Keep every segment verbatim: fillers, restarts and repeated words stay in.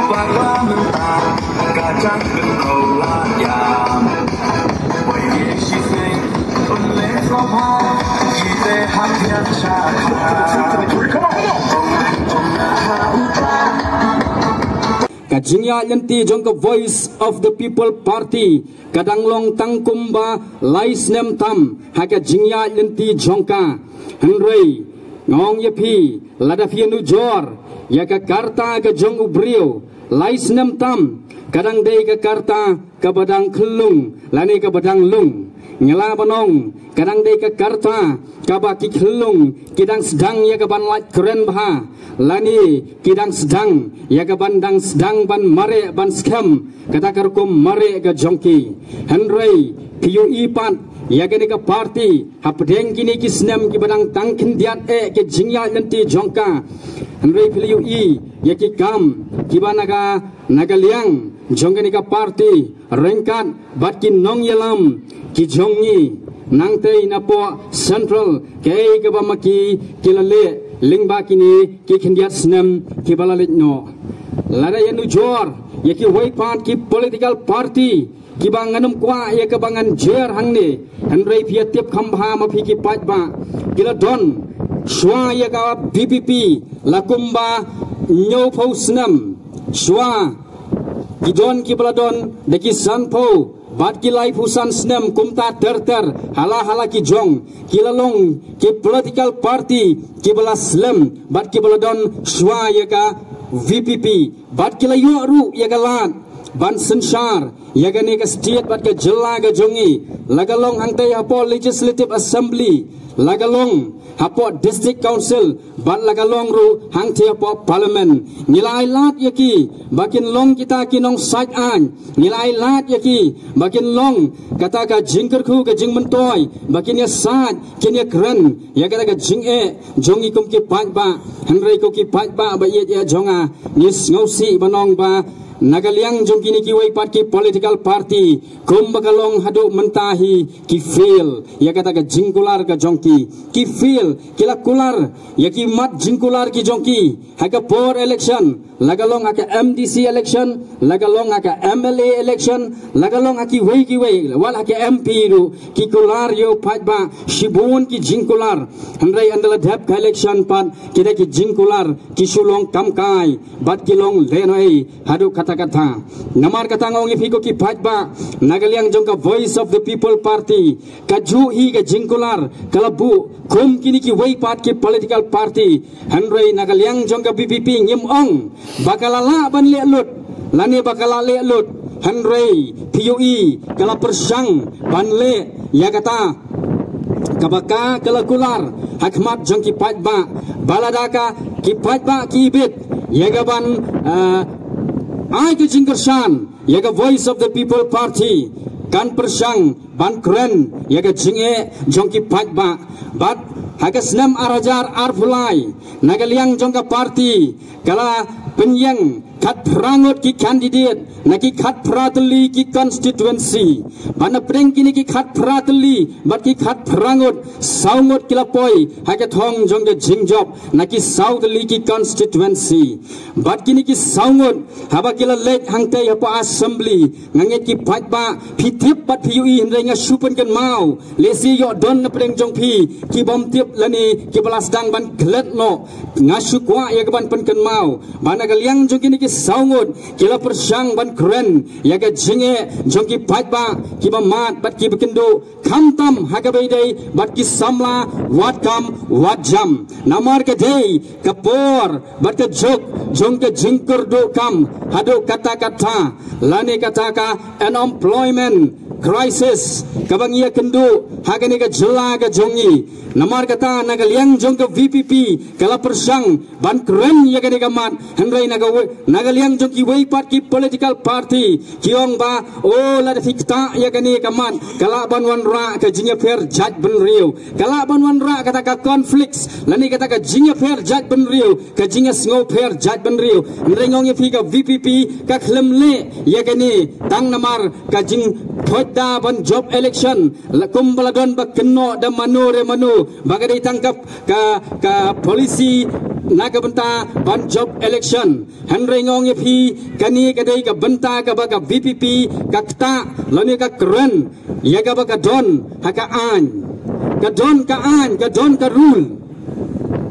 Ka jingïaid lynti jong ka Voice of the People Party ka dang long tang kumba lai snem tam ha ka jingïaid lynti jong ka. Hynrei nga ong ïa phi, lada phi ïanujor ïa ka karta ka jong u briew, lai snem tam ka dang dei ka karta kaba dang khyllung lane kaba dang lung. Nga lah ban ong ka dang dei ka karta kaba ki khyllung ki dang sdang ïa ka ban lait kren bha lane ki dang sdang ïa ka ban dang sdang ban mareh ban skhem kata ka rukom mareh ka jong ki. Hynrei phi ïohi pat ïa kane ka party hapdeng kine ki snem kiba dang tang khyndiat eh ka jingïaid lynti jong ka. Hynrei phi la ïohi ïa ki kam kiba na ka, na ka liang jong kane ka party ryngkat bad ki nongïalam ki jong ngi nangtei napoh central, kaei kaba ma ki ki la leh lyngba kine ki khyndiat snem kiba la leit noh. Lada ïanujor ïa kiwei pat ki political party kiba ngan ym kwah ïa kaba ngan jer hangne, hynrei phi ïa tip kham bha ma phi ki paidbah, ki la don shuwa ïa ka VPP la kumba hynñiewphew snem. Shuwa ki don kiba la don da ki sanphew bad ki laiphew san snem kumta ter ter, hala hala ki jong, ki la long ki political party kiba la slem bad kiba la don shuwa ïa ka VPP. Bad ki la ïoh ruh ïa ka lad ban synshar ïa kane ka state bad ka jylla ka jong ngi, la ka long hangtei hapoh Legislative Assembly, la ka long hapoh District Council, bad la ka long ruh hangtei hapoh Parliament. Ngi la ai lad ïa ki ba kin long kita ki nongsait aiñ. Ngi la ai lad ïa ki ba kin long kata ka jingkyrkhu ka jingmyntoi ba kin ïasaid, kin ïakren ïa kata ka jingeh jong ngi kum ki paidbah. Hynrei ko ki paidbah ba ïeit ïa jong nga, ngi sngewsih ban ong ba na ka liang jong kine kiwei pat ki political party, kumba ka long haduh mynta hi, ki fail ïa kata ka jingkular ka jong ki. Ki fail, ki la kular ïa ki mat jingkular ki jong ki ha ka por election, la ka long ha ka MDC election, la ka long ha ka MLA election, la ka long ha kiwei kiwei, wat ha ka MP ruh ki kular ïa u paidbah shibun ki jingkular. Hynrei ynda la dep ka election pat, kita ki jingkular ki shu long kamkai bad ki long lehnohei haduh katta katta. Namar kata nga ong ïa phi ko ki paidbah, na ka liang jong ka Voice of the People Party, kajuh hi ka jingkular ka la buh kum kine kiwei pat ki political party. Hynrei na ka liang jong ka VPP ngim ong ba ka la lah ban leh lut lane ba ka la leh lut. Hynrei phi ïohi ka la pyrshang ban leh ïa kata kaba ka, ka la kular ha khmat jong ki paidbah. Ba lada ka ki paidbah ki ibit ïa ka ban, ah, ai ka jingkyrshan ïa ka Voice of the People Party, kan pyrshang ban kren ïa ka jingeh jong ki paidbah. Bad ha ka snem ar hajar arphew lai, na ka liang jong ka party ka la pynïeng khatphra ngut ki candidate na ki khatphra tylli ki constituency. Bad na pdeng kine ki khatphra tylli bad ki khatphra ngut, saw ngut ki la poi ha ka thong jong ka jingjop na ki saw tylli ki constituency. Bad kine ki saw ngut, haba ki la leit hangtei hapoh assembly, nga ngeit ki paidbah phi tip bad phi ïohi, hynrei nga shu pynkynmaw, lehse ïoh don na pdeng jong phi ki bym tip lane kiba la sdang ban klet noh. Nga shu kwah ïa ka ban pynkynmaw ba na ka liang jong kine ki saw ngut ki la pyrshang ban kren ïa ka jingeh jong ki paidbah kiba mad bad kiba kynduh, khamtam ha kaba ïadei bad ki samla wat kam wat jam. Namar ka dei ka por bad ka juk jong ka jingkyrduh kam haduh katta katta, lane kata ka unemployment crisis kaba ngi ïakynduh ha kane ka jylla ka jong ngi. Namar kata na ka liang jong ka VPP ka la pyrshang ban kren ïa kane ka mat, hynrei na ka we-, na ka liang jong kiwei pat ki political party ki ong ba, o, lada phi ktah ïa kane ka mat, ka lah ban wanrah ka jingïapher jaitbynriew, ka lah ban wanrah kata ka conflicts lane kata ka jingïapher jaitbynriew, ka jingïasngewpher jaitbynriew. Hynrei nga ong ïa phi ka VPP ka khlem leh ïa kane, tang namar ka jingthoit da ban jop election, la kumba la don ba kynnoh da mano re mano ba ka dei tang ka, ka, ka policy na ka bynta ban jop election. Hynrei nga ong ïa phi, kane ka dei ka bynta kaba ka V P P ka ktah lane ka kren ïa kaba ka don ha ka aiñ. Ka don ka aiñ, ka don ka rule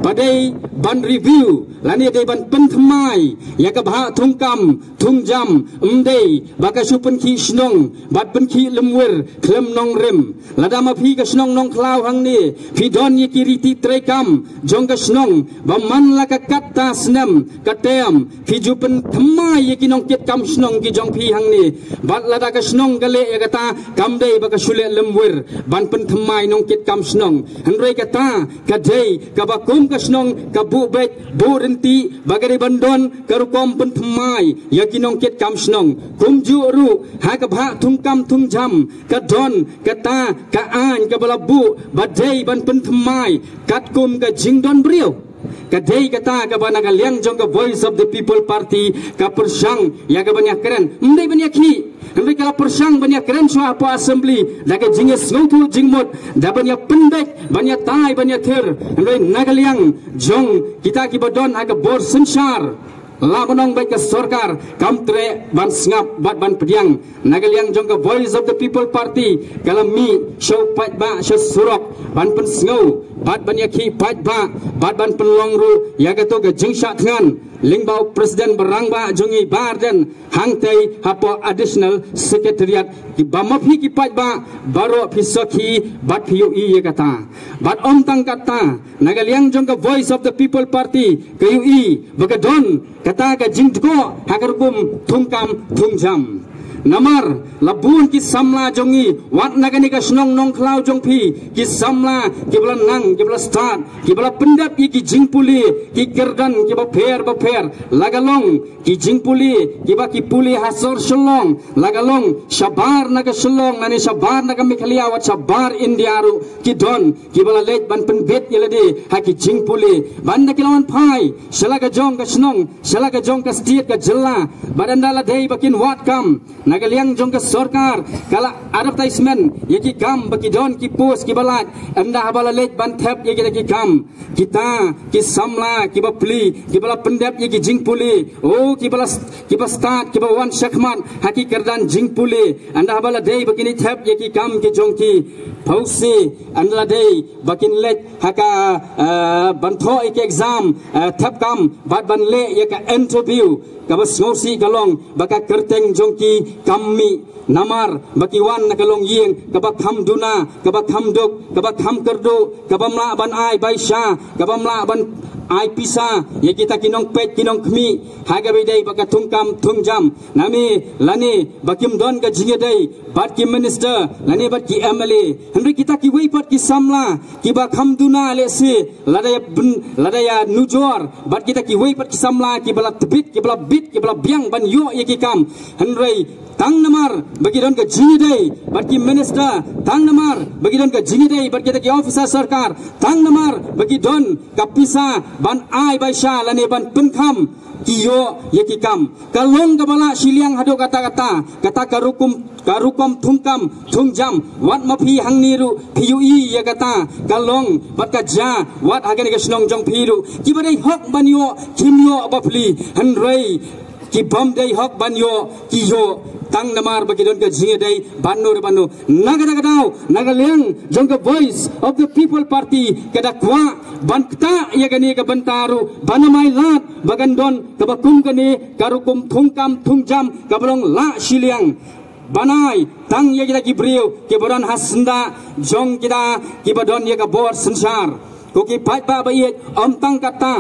ba dei ban review lane dei ban pynthymmai ïa ka bhah thungkam thungjam, ym dei ba ka shu pynkhih shnong bad pynkhih lymwir khlem nongrim. Lada ma phi ka shnong Nongkhlaw hangne phi don ïa ki riti treikam jong ka shnong ba man la ka katta snem ka term, phi ju pynthymmai ïa ki nongkitkam shnong ki jong phi hangne. Bad lada ka shnong ka leh ïa kata, kam dei ba ka shu leh lymwir ban pynthymmai nongkitkam shnong. Hynrei kata ka dei kaba kum ka shnong ka buh beit buh ryntih ba ka dei ban don ka rukom pynthymmai ïa ki nongkitkam shnong. Kumjuh ruh ha ka bhah thungkam thungjam ka don kata ka aiñ kaba la buh ba dei ban pynthymmai katkum ka jingdon briew. Ka dei kata kaba na ka liang jong ka Voice of the People Party ka pyrshang ïa ka ban ïa kren, ym dei ban ïa khih. Hynrei ka la pyrshang ban ïa kren shuwa hapoh Assembly da ka jingsngewthuh jingmut, da ban ïa pynbeit, ban ïa tai, ban ïa thir. Hynrei na ka liang jong kita kiba don ha ka bor synshar, la ban ong beit ka sorkar kam treh ban sngap bad ban pdiang. Na ka liang jong ka Voice of the People Party ka la mih sha u paidbah sha surok ban pynsngew bad ban ïa khih paidbah bad ban pynlong ruh ïa kato ka jingshah thngan lyngba u President ba rangbah jong ngi Bah Ardent hangtei hapoh Additional Secretariat. Kiba ma phi ki paidbah baroh phi sakhi bad phi ïohi ïa kata. Bad ym tang kata, na ka liang jong ka Voice of the People Party ka ïohi ba ka don kata ka jingdkoh ha ka rukom thungkam thungjam. Namar la bun ki samla jong ngi wat na kane ka shnong Nongkhlaw jong phi, ki samla kiba la nang, kiba la stad, kiba la pyndep ïa ki jingpule, ki kyrdan kiba pher ba pher, la ka long ki jingpule kiba ki pule ha sor Shillong, la ka long shabar na ka Shillong lane shabar na ka Meghalaya wat shabar India ruh ki don kiba la leit ban pynbit ïa lade ha ki jingpule. Bad ynda ki la wan phai sha la ka jong ka shnong, sha la ka jong ka state, ka jylla, bad ynda la dei ba kin wad kam, na ka liang jong ka sorkar ka la advertisement ïa ki kam ba ki don ki post kiba lait. Ynda haba la leit ban thep ïa kita ki kam, kita ki samla kiba plie, kiba la pyndep ïa ki jingpule, oh, kiba la, kiba stad, kiba wan shakhmat ha ki kyrdan jingpule, ynda haba la dei ba kin ïa thep ïa ki kam ki jong ki, phewse ynda la dei ba kin leit ha ka, eh, ban thoh ïa ki exam, eh, thep kam bad ban leh ïa ka interview, kaba sngewsih ka long ba ka kyrteng jong ki kam mih. Namar ba ki wan na ka longïing kaba kham duna, kaba kham duk, kaba kham kyrduh, kaba mlah ban ai baisa, kaba mlah ban ai pisa ïa kita ki nongpeit ki nongkhmih ha kaba ïadei bad ka thungkam thungjam. Name lane ba kim don ka jingïadei bad ki minister lane bad ki M L A. Hynrei kita kiwei pat ki samla kiba kham duna lehse lada ïa bun, lada ïa nujor bad kita kiwei pat ki samla kiba la tbit, kiba la bit, kiba la biang ban ïoh ïa ki kam. Hynrei tang namar ba ki don ka jingïadei bad ki minister, tang namar ba ki don ka jingïadei bad kita ki officer sorkar, tang namar ba ki don ka pisa ban ai baisa lane ban pynkham, ki ïoh ïa ki kam. Ka long kaba lah shiliang haduh katta katta, kata ka rukom, ka rukom thungkam thungjam. Wat ma phi hangne ruh phi ïohi ïa kata ka long bad ka jia, wat ha kane ka shnong jong phi ruh kiba dei hok ban ïoh kim ïoh bapli, hynrei kibym dei hok ban ïoh ki ïoh tang namar ba ki don ka jingïadei bad no re bad no. Na kata ka daw, na ka liang jong ka Voice of the People Party ka da kwah ban ktah ïa kane ka bynta ruh ban ym ailad ba kan don kaba kum kane ka rukom thungkam thungjam kaba long lah shiliang ban ai tang ïa kita ki briew kiba don ha syndah jong kita kiba don ïa ka bor synshar. Ko ki paidbah ba ïeit, ym tang kata,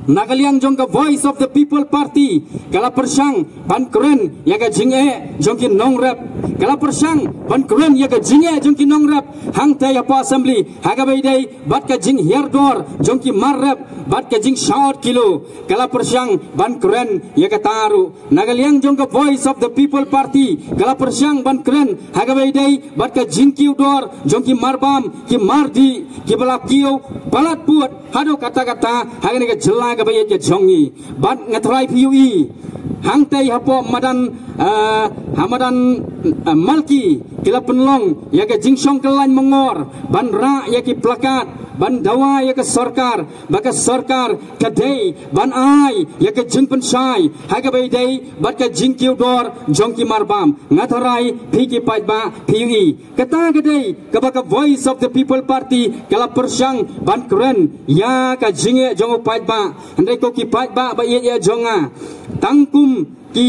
na ka liang jong ka Voice of the People Party ka la pyrshang ban kren ïa ka jingeh jong ki nongrep, ka la pyrshang ban kren ïa ka jingeh jong ki nongrep hangtei hapoh Assembly ha kaba ïadei bad ka jinghiar dor jong ki mar rep bad ka jingshah ot kilo, ka la pyrshang ban kren ïa kata ruh. Na ka liang jong ka Voice of the People Party ka la pyrshang ban kren ha kaba ïadei bad ka jingkiew dor jong ki mar bam, ki mar dih kiba la kiew palat pud haduh katta katta ha kane ka jylla kaba ïeit ka jong ngi. Bad nga tharai phi ïohi hangtei hapoh madan, ah, ha madan, eh, Malki, ki la pynlong ïa ka jingshong kyllaiñ mongor ban rah ïa ki plakat, ban dawa ïa ka sorkar, ba ka sorkar ka dei ban ai ïa ka jingpynshai ha kaba ïadei bad ka jingkiew dor jong ki marbam. Nga tharai phi ki paidbah phi ïohi, kata ka dei kaba ka Voice of the People Party ka la pyrshang ban kren ïa ka jingeh jong u paidbah. Hynrei ko ki paidbah ba ïeit ïa jong nga, tang kum ki,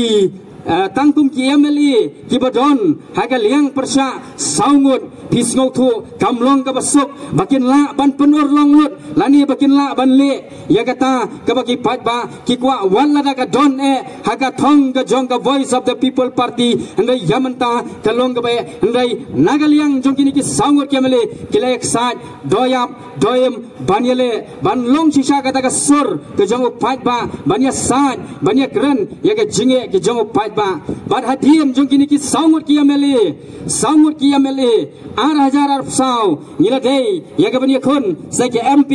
eh, tang kum ki M L A kiba don ha ka liang pyrshah saw ngut, phi sngewthuh kam long kaba suk ba kin lah ban pynurlong lut lane ba kin lah ban leh ïa kata kaba ki paidbah ki kwah, wat lada ka don eh ha ka thong ka jong ka Voice of the People Party. Hynrei ïa mynta ka long kaba eh, hynrei na ka liang jong kine ki saw ngut ki M L A ki la ïaksaid doïap doim ban ïaleh ban long shisha kata ka sur ka jong u paidbah, ban ïasaid ban ïakren ïa ka jingeh ka jong u paidbah. Bad hadien jong kine ki saw ngut ki M L A, saw ngut ki M L A, ar hajar arphew saw ngi la dei ïa ka ban ïakhun sa ka M P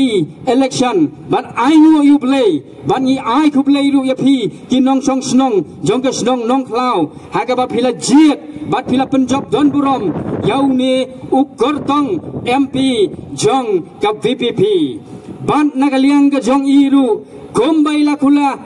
election. Bad ainguh ïa U Blei, bad ngi ai khublei ruh ïa phi ki nongshong shnong jong ka shnong Nongkhlaw ha kaba phi la jied bad phi la pynjop don burom ïa une u kyrtong M P jong ka V P P. Bad na ka liang ka jong i ruh, kumba i la kular,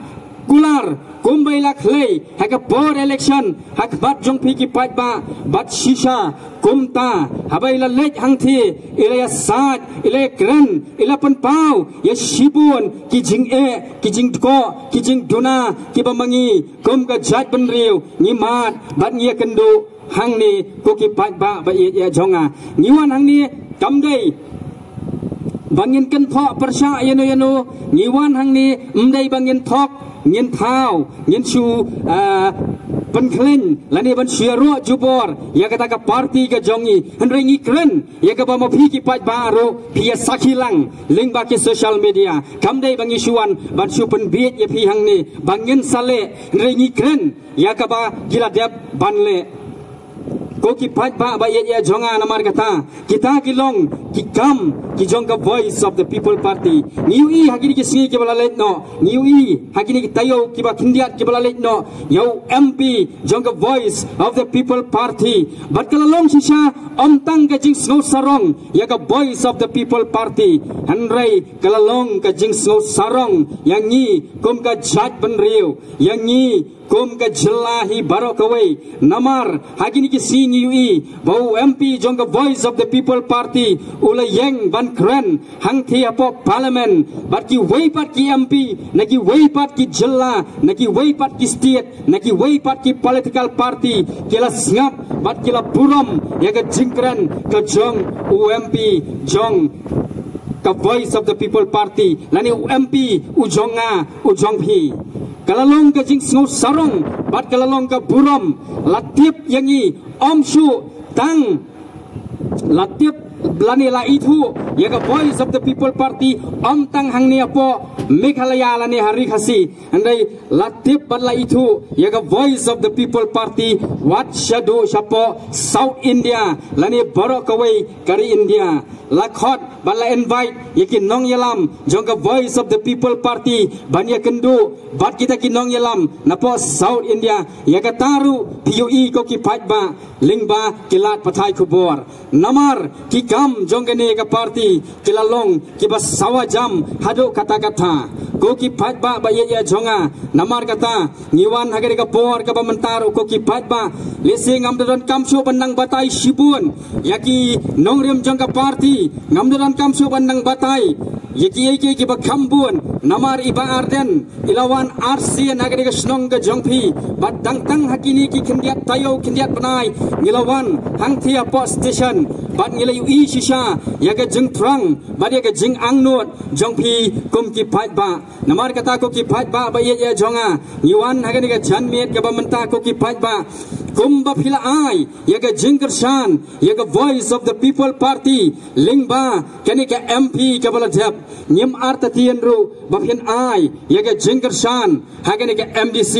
kular, kumba i la khlei ha ka por election ha khmat jong phi ki paidbah, bad shisha kumta haba i la leit hangthie i la ïasaid, i la ïakren, i la pynpaw ïa shibun ki jingeh ki jingdkoh ki jingduna kiba ma ngi kum ka jaitbynriew ngi mad bad ngi ïakynduh hangne. Ko ki paidbah ba ïeit ïa jong nga, ngi wan hangne kam dei ba ngin kynthoh pyrshah ïano ïano, ngi wan hangne ym dei ba ngin thok, ngin thaw, ngin shu, ah, pynkhleiñ lane ban shu ïaroh jubor ïa kata ka party ka jong ngi. Hynrei ngi kren ïa kaba ma phi ki paidbah ruh phi ïa sakhi lang lyngba ki social media. Kam dei ba ngi shu wan ban shu pynbiej ïa phi hangne ba ngin sa leh, hynrei ngi kren ïa kaba ki la dep ban leh. Ko ki paidbah ba ïeit ïa jong nga, namar kata kita ki long ki kam ki jong ka Voice of the People Party. Ngi ïohi ha kine ki sngi kiba la leit noh, ngi ïohi ha kine ki taïew kiba khyndiat kiba la leit noh ïa u M P jong ka Voice of the People Party. Bad ka la long shisha ym tang ka jingsngew sarong ïa ka Voice of the People Party, hynrei ka la long ka jingsngew sarong ïa ngi kum ka jaitbynriew, ïa ngi kum ka jylla hi baroh kawei. Namar ha kine ki sngi ngi ïohi ba u M P jong ka Voice of the People Party u la ïeng ban kren hangthie hapoh Parliament bad kiwei pat ki M P na kiwei pat ki jylla, na kiwei pat ki state, na kiwei pat ki political party ki la sngap bad ki la burom ïa ka jingkren ka jong u M P jong ka Voice of the People Party lane u M P u jong nga, u jong phi. Ka la long ka jingsngew sarong bad ka la long ka burom. La tip ïa ngi, ym shu tang la tip lane la ithuh ïa ka Voice of the People Party ym tang hangne hapoh Meghalaya lane ha Ri Khasi, hynrei la tip bad la ithuh ïa ka Voice of the People Party wat shaduh shapoh South India lane baroh kawei ka ri India. La khot bad la invite ïa ki nongïalam jong ka Voice of the People Party ban ïakynduh bad kita ki nongïalam napoh South India. Ïa kata ruh phi ïohi ko ki paidbah lyngba ki lad pathai khubor. Namar ki kam jong kane ka party ki la long kiba sawa jam haduh katta katta. Ko ki paidbah ba ïeit ïa jong nga, namar kata ngi wan ha kane ka por kaba mynta ruh ko ki paidbah. Lehse ngam da donkam shuh ban nang batai shibun ïa ki nongrim jong ka party, ngam da donkam shuh ban nang batai ïa kiei kiei kiba kham bun. Namar i Bah Ardent i la wan arsien ha kane ka shnong ka jong phi bad dang tang ha kine ki khyndiat taïew khyndiat bnai ngi la wan hangthie hapoh station bad ngi la ïohi shisha ïa ka jingthrang bad ïa ka jingangnud jong phi kum ki paidbah. Namar kata ko ki paidbah ba ïeit ïa jong nga, ngi wan ha kane ka janmiet kaba mynta ko ki paidbah kumba phi la ai ïa ka jingkyrshan ïa ka Voice of the People Party lyngba kane ka M P kaba la dep, ngim artatien ruh ba phin ai ïa ka jingkyrshan ha kane ka M D C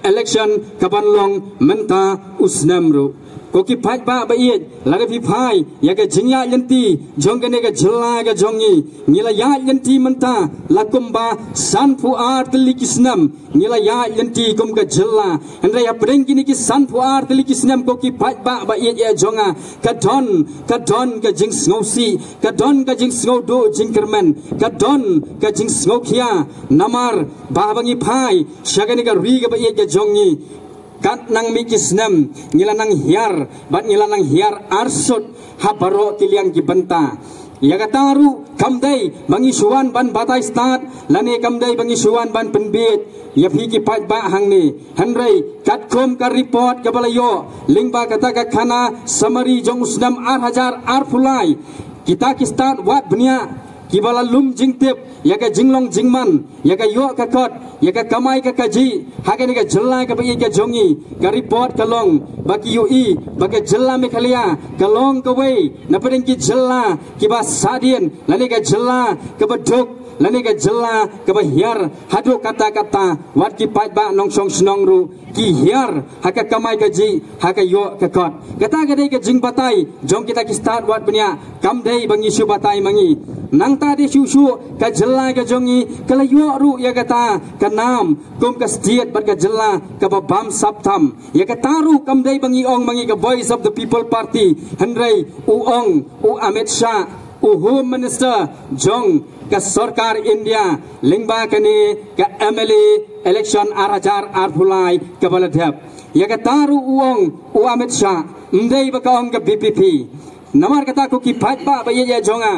election kaban long mynta u snem ruh. Ko ki paidbah ba ïeit, lada phi phai ïa ka jingïaid lynti jong kane ka jylla ka jong ngi, ngi la ïaid lynti mynta la kumba sanphew ar tylli ki snem. Ngi la ïaid lynti kum ka jylla, hynrei hapdeng kine ki sanphew ar tylli ki snem, ko ki paidbah ba ïeit ïa jong nga, ka don, ka don ka jingsngewsih, ka don ka jingsngewduh jingkyrmen, ka don ka jingsngewkhia. Namar ba haba ngi phai sha kane ka ri kaba ïeit ka jong ngi, kat nang mih ki snem, ngi la nang hiar, bad ngi la nang hiar arsut ha baroh ki liang ki bynta. Ïa kata ruh kam dei ba ngi shu wan ban batai stad, lane kam dei ba ngi shu wan ban pynbeit ïa phi ki paidbah hangne. Hynrei katkum ka report kaba la ïoh lyngba kata ka khana summary jong u snem ar hajar arphew lai, kita ki stad wad bniah kiba la lum jingtip ïa ka jinglong jingman, ïa ka ïoh ka kot, ïa ka kamai ka kajih ha kane ka jylla kaba ïeit ka jong ngi, ka report ka long ba ki ïohi ba ka jylla Meghalaya ka long kawei na pdeng ki jylla kiba sahdien, lane ka jylla kaba duk, lane ka jylla kaba hiar haduh katta katta. Wat ki paidbah nongshong shnong ruh ki hiar ha ka kamai kajih, ha ka ïoh ka kot. Kata ka dei ka jingbatai jong kita ki stad wad bniah, kam dei ba ngi shu batai ma ngi. Nangta dei shuh shuh ka jylla ka jong ngi ka la ïoh ruh ïa kata ka nam kum ka state bad ka jylla kaba bam sap tam. Ïa kata ruh kam dei ba ngi ong ma ngi ka Voice of the People Party, hynrei u ong u Amit Shah, u Home Minister jong ka sorkar India, lyngba kane ka M L A election ar hajar arphew lai kaba la dep. Ïa kata ruh u ong u Amit Shah, ym dei ba ka ong ka V P P. Namar kata ko ki paidbah ba ïeit ïa jong nga,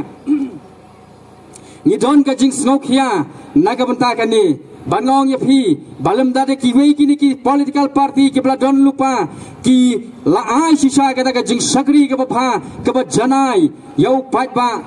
ngi don ka jingsngewkhia na ka bynta kane. Ban ong ïa phi ba lymda da kiwei kine ki political party kiba la don lypa, ki la ai shisha kata ka jingshakri kaba bha, kaba janai ïa u paidbah,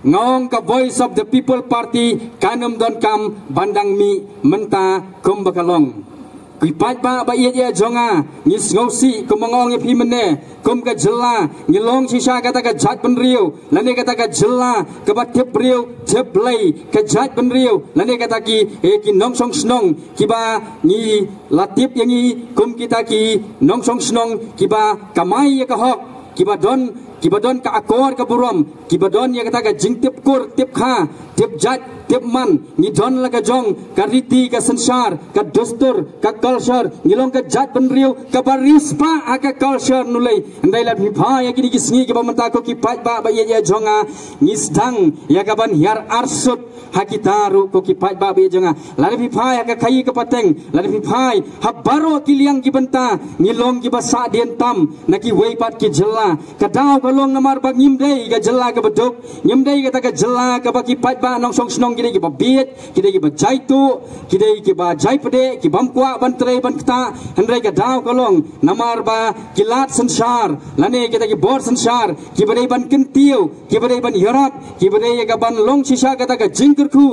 nga ong ka Voice of the People Party kan ym donkam ban dang mih mynta kumba ka long. Ki paidbah ba ïeit ïa jong nga, ngi sngewsih kumba nga ong ïa phi mynne, kum ka jylla ngi long shisha kata ka jaitbynriew lane kata ka jylla kaba tip briew tip Blei, ka jaitbynriew lane kata ki, eh, ki nongshong shnong kiba ngi la tip ïa ngi kum kita ki nongshong shnong kiba kamai ïa ka hok, kiba don, kiba don ka akor ka burom, kiba don ïa kata ka jingtip kur tip kha, tip jait tip man. Ngi don la ka jong ka riti ka synshar, ka dustur, ka culture. Ngi long ka jaitbynriew kaba riewspah ha ka culture nulei. Hynrei lada phi phai ïa kine ki sngi kiba mynta ko ki paidbah ba ïeit ïa jong nga, ngi sdang ïa kaban hiar arsut ha kita ruh ko ki paidbah ba ïeit jong nga. Lada phi phai ha ka khaii ka pateng, lada phi phai ha baroh ki liang ki bynta, ngi long kiba sahdien tam na kiwei pat ki jylla. Ka daw ka long namar ba ngim dei ka jylla kaba duk, ngim dei kata ka jylla kaba ki paidbah nongshong shnong ki dei kiba bieit, ki dei kiba jaituh, ki dei kiba jaipdeh, ki bym kwah ban trei ban ktah. Hynrei ka daw ka long namar ba ki lad synshar lane kita ki bor synshar kiba dei ban kyntiew, kiba dei ban ïarap, kiba dei ïa kaban long shisha kata ka jingkyrkhu,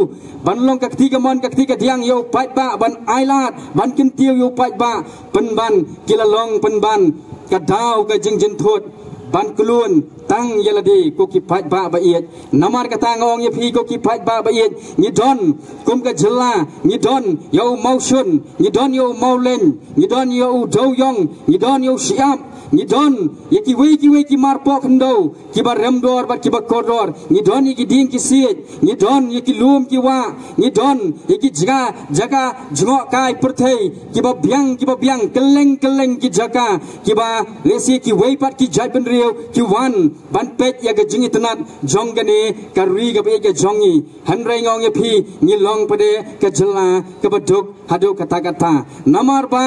ban long ka kti kamon ka kti kadiang ïa u paidbah, ban ailad, ban kyntiew ïa u paidbah, pynban ki la long pynban ka daw ka jingjynthut ban khlun tang ïa lade ko ki paidbah ba ïeit. Namar kata nga ong ïa phi ko ki paidbah ba ïeit, ngi don kum ka jylla, ngi don ïa u Mawshun, ngi don ïa u Mawleng, ngi don ïa u Dewïong, ngi don ïa u Shyiap, ngi don ïa kiwei kiwei ki marpoh khyndew kiba remdor bad kiba kordor. Ngi don ïa ki dieng ki siej, ngi don ïa ki lum ki wah, ngi don ïa ki jaka, jaka jngohkai pyrthei kiba biang, kiba biang, kylleng kylleng ki jaka kiba lehse kiwei pat ki jaitbynriew ki wan ban peit ïa ka jingitynnad jong kane ka ri kaba ïeit ka jong ngi. Hynrei nga ong ïa phi, ngi long pat de ka jylla kaba duk haduh katta katta. Namar ba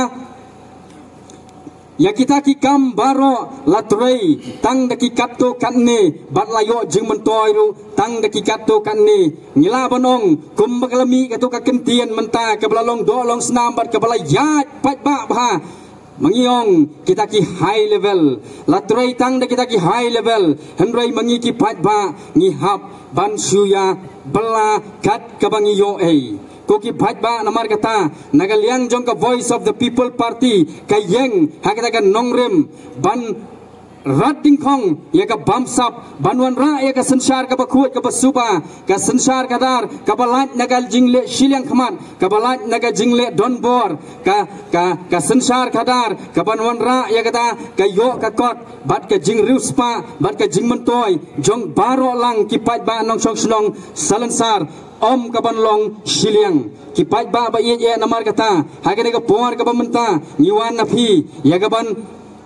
ïa kita ki kam baroh la trei tang da ki katto katne bad la ïoh jingmyntoi ruh tang da ki katto katne. Ngi lah ban ong kumba ka la mih kato ka kyntien mynta kaba la long doh long snam bad kaba la ïaid paidbah bha. Ma ngi ong kita ki high level, la trei tang da kita ki high level, hynrei ma ngi ki paidbah ngi hap ban shu ïa bylla kat kaba ngi ïoh ei. Ko ki paidbah, namar kata na ka liang jong ka Voice of the People Party ka ïeng ha kata ka nongrim ban rat dingkhong ïa ka bamsap ban wanrah ïa ka synshar kaba khuid kaba suba, ka synshar khadar kaba lait na ka jingleh shiliang khmat, kaba lait na ka jingleh donbor, ka ka ka synshar khadar kaban wanrah ïa kata ka ïoh ka kot bad ka jingriewspah bad ka jingmyntoi jong baroh lang ki paidbah nongshong shnong Salonsar, ym kaban long shiliang. Ki paidbah ba ïeit, namar kata ha kane ka por kaba mynta ngi wan na phi ïa kaban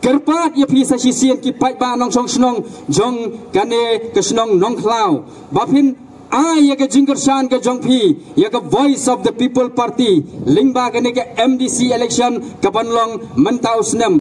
kyrpad ïa phi sa shisien ki paidbah nongshong shnong jong kane ka shnong Nongkhlaw, ba phin ai ïa ka jingkyrshan ka jong phi ïa ka Voice of the People Party lyngba kane ka M D C election kaban long mynta u snem.